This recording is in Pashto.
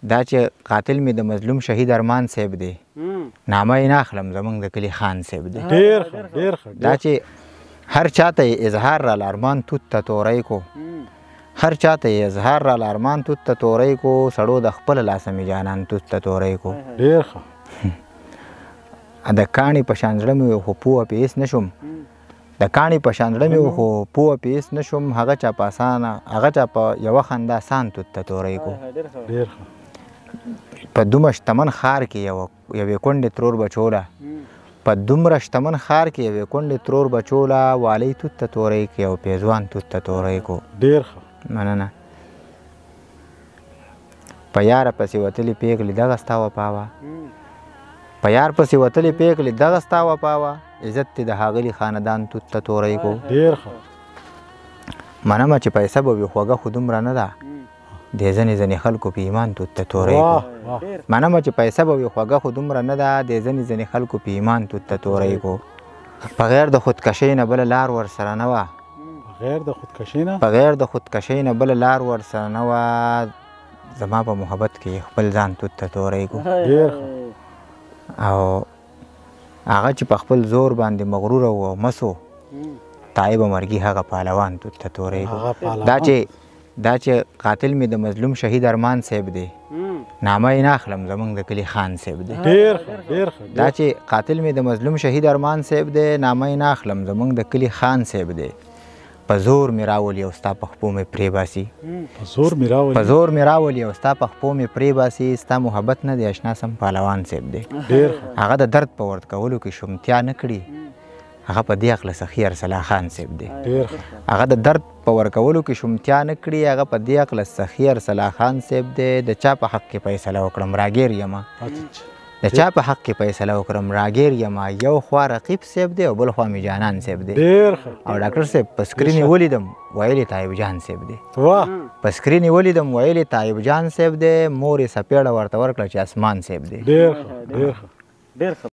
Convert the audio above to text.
دا چې قاتل مې د مظلوم شهید ارمان صاحب دی، نامه یې نه اخلم، زمونږ د کلي خان صاحب دی. ډېر ښه، ډېر ښه. دا چې هر چاته یې اظهار راله ارمان توت ته توری کو، هر چاته یې اظهار راله ارمان توت ته توری کو، سړو د خپله لاسه مې جانان توت ته توری کو. ډېر ښه. د کاڼي په شان زړه مې و خو پوه پې هېڅ نه شوم، د کاڼي په شان زړه مې و خو پوه پې هېڅ نه شوم، هغه چا په اسانه، هغه چا په یوه خندا سان توت ته توری کو. ډېر ښه. په دومره شتمن ښار کې یوې کونډې ترور بچوله، په دومره شتمن ښار کې یوې کونډې ترور بچوله، والۍ توت ته توری کې او پیزوان توت ته توری کو. ډېر ښه. مننه. په یاره پسې وتلې پېغلې دغه ستا وفا وه، په یار پسې وتلې پېغلې دغه ستا وفا وه، عزت دې د ښاغلي خاندان توت ته توری کو. ډېر ښه. منمه چې پیسه به وي خوږه خو دومره نه ده، د ځینې ځینې خلکو په ایمان توت ته توری کو. منمه چې پیسه به وي خوږه خو دومره نه ده، د ځینې ځینې خلکو په ایمان توت ته توری کو. په غیر د خودکشۍ نه بله لار ورسره نه وه، په غیر د خودکشۍ نه بله لار ورسره نه وه، زما په محبت کې خپل ځان توت ته توری کو. او هغه چې په خپل زور باندې مغروره و او مسو، تایب مرګي هغه پهلوان توت ته توری کو. دا چې قاتل مې د مظلوم شهید ارمان صاحب دی، نامه یې نه اخلم، زمونږ د کلي خان صاحب دی. ډېر ښه، ډېر ښه. دا چې قاتل مې د مظلوم شهید ارمان صاحب دی، نامه یې نه اخلم، زمونږ د کلي خان صاحب دی. په زور مې راولي او ستا په خپو مې پرې باسي، په زور مې راولي او ستا په خپو مې پرې باسي، ستا محبت نه دی اشنا سم پهلوان صاحب دی. هغه د درد په ورت کولو کې شومتیا نه کړي، هغه په دې عقله سخي ارسلا خان صاحب دی. هغه د درد په ورکولو کې شومتیا نه کړي، هغه په دې عقله سخي ارسلا خان صاحب دی. د چا په حق کې فیصله وکړم راګیر یمه، د چا په حق کې فیصله وکړم راګیر یمه، یو خوا رقیب صاحب دی او بل خوا مې جانان صاحب دی. او ډاکټر صاحب په سکرین یې ولیدم ویلې طایب جان صاحب دی، په سکرین یې ولیدم ویلې طایب جان صاحب دی، مور یې څپېړه ورته ورکړه چې اسمان صاحب دی. ډېر ښه، ډېر ښه.